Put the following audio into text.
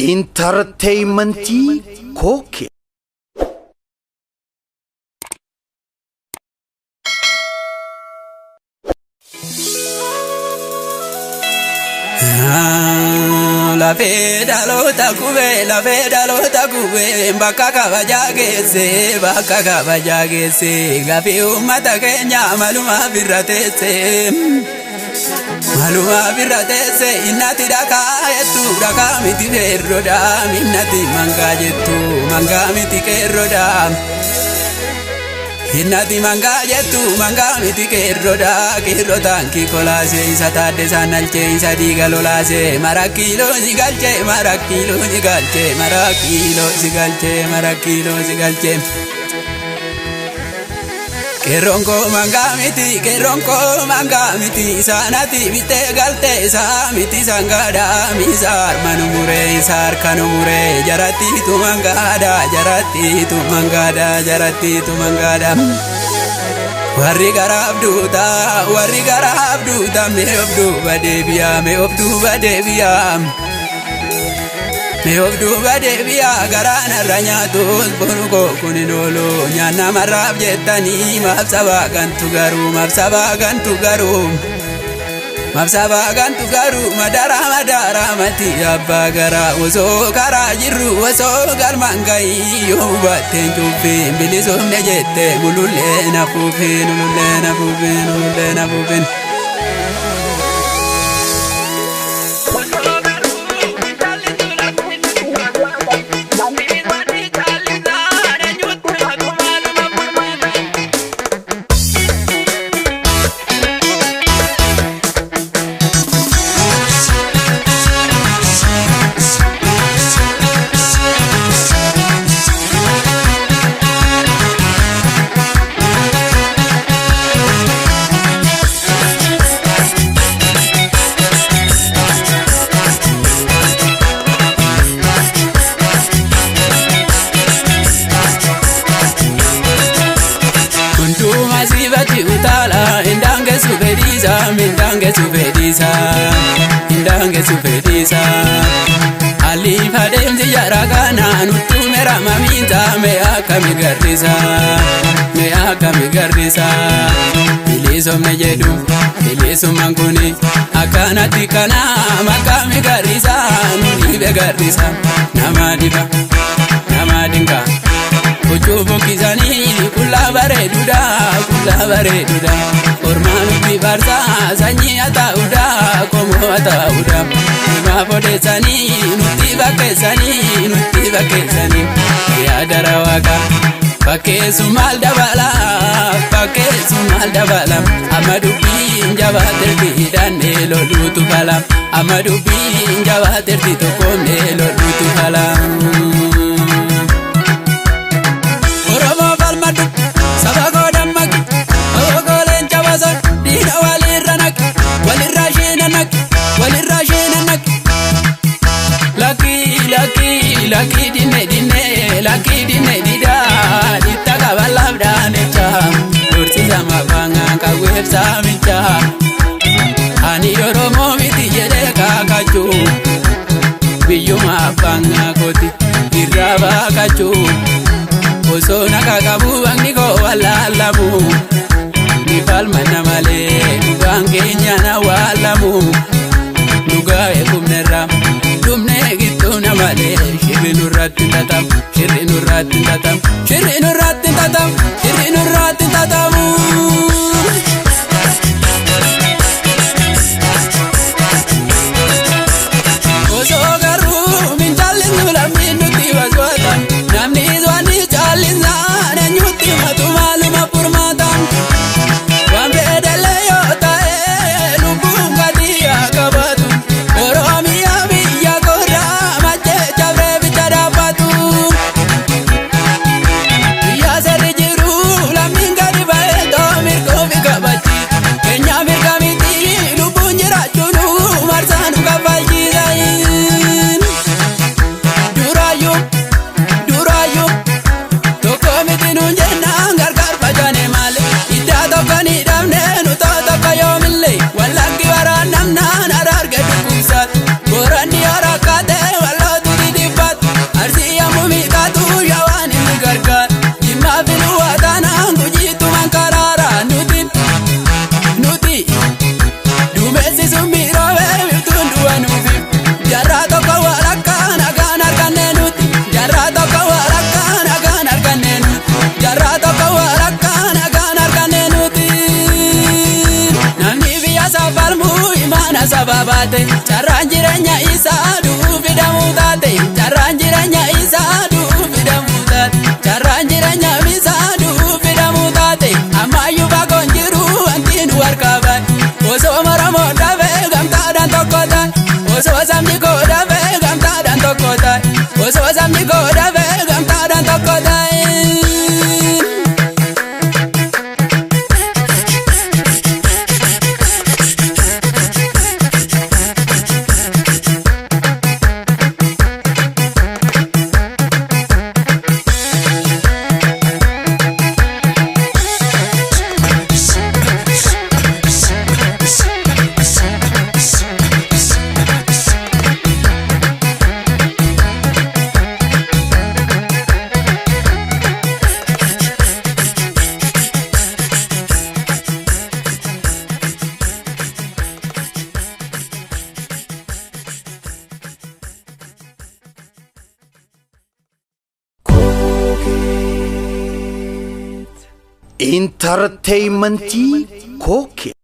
Intarteeymentii Kookee. Lafee dhaloota qubee, lafee dhaloota qubee, bakka kabajaa geesse, bakka kabajaa geesse, gaaffii uummata keenya malumaaf irra teesse. Malumaaf irra teesse, innati dhakaa jettu dhakaa miti feerroodha, minnati mangaa jettu mangaa miti qeerroodha. Innati mangaa jettu mangaa miti qeerroodha, qeerroo taankii kolaasee, isa taaddesaan nalchee, isa dhiiga lolaasee, marakkiiloo si galchee, marakkiiloo si galchee, marakkiiloo si galchee, marakkiiloo si galchee. Qeerroon koo mangaa miti, qeerroon koo mangaa miti, isaanati bittee galtee, isaa miti sangaadha, misa harma nu muree, isa harka nu muree, jarattiitu mangaadha, jarattiitu mangaadha, jarattiitu mangaadha. Warri garaaf duuta, warri garaaf duuta, mee of duuba deebi'aa, mee of duuba deebi'aa. Mee of duuba deebi'aa, garaa narra nyaatus boru koo kun hin oolu, nyaanna marraaf jettanii maaf sabaa gantu garuu, maaf sabaa gantu garuu. Maaf sabaa gantu garuu, madaraa madaraa mati abbaa garaa, osoo karaa jirru osoo galmaan gahii, yoo hubatteen cuuffin bilisumne jette mulullee nafuufin, mulullee nafuufin, mulullee nafuufin. Hundumaa siifatti utaala, hindaangessu fedhiisa, hindaangessu fedhiisa, hindaangessu fedhiisa. Haalli adeemsi jara kana nuttuu mera mamiinsa, mee akkami garrisa, mee akkami garrisa. Bilisomne jedhu bilisummaan kuni akkanatti kana akkami garrisa, nu dhibe garrisa, nama dhiba nama dinqa. Huccuu fokkisanii qullaa bareeduudha, qullaa bareeduudha. Ormaa nutti faarsaa sanyii haa ta'uudha, qomoo haa ta'uudha. Numaaf odeessanii nutti fakkeessanii, nutti fakkeessanii. Yaadara waaqa fakkeessu maal dabala, fakkeessu maal dabala. Amma dubbiin jabaateerti hidhannee loluutu fala. Amma dubbiin jabaateerti tokkoomnee loluutu fala. Oromoo falmadhu, saba koo dammaqi, obbo leenca basa, diina walirra naqi, walirra isheena naqi, walirra isheena naqi. Lakkii lakkii lakkii dinne dinne lakkii dinne didaa dhitta qabalaaf dhaanecha dursiisa mafaangaan qawweebsaa micha. Ani Oromoo miti jedhee kaakachuu, biyyuma abbaan kooti irraa baaqachuu. Osoo naqa qabu baqni koo wallaalamu, ni falmanna malee dhugaan keenya na waalamu. Dhugaa eegumnerra dhumnee gittuuna malee, shirri nurratti hin tatamu, shirri nurratti hin tatamu, shirri nurratti hin tatamu, shirri nurratti hin tatamu. Osoo garuu minjaalli lammiin nutti waswaata, namni waan caallisaan eenyutti matu maaluma furmaata. Waan fedhallee yoo ta'e lubbuun gadi haa qabaatu, Oromiyaa biyya korraa machee cabree bicha dhaabbatu. Biyya Summii roobee biftuun du'a nuufi. Jaarraa tokko walakkaa nagaan arganne nuti. Jaarraa tokko walakkaa nagaan arganne nuti. Jaarraa tokko walakkaa nagaan arganne nuti. Namni biyya safalmuu imaana saba baate. Carraan jireenya isaa du'uu fidamuu taate. Carraan jireenya isaa du'uu fidamuu taate. Carraan jireenya isaa du'uu fidamuu taate. Ammayyuu fagoon jiru wanti nu harkaa baate. Osoo Oromoo dhabee gamtaadhaan tokko taate. Osoo sabni koo dhabee gamtaadhaan tokko taate. Osoo sabni koo dhabee gamtaadhaan tokko taate. Intarteeymentii Kookee.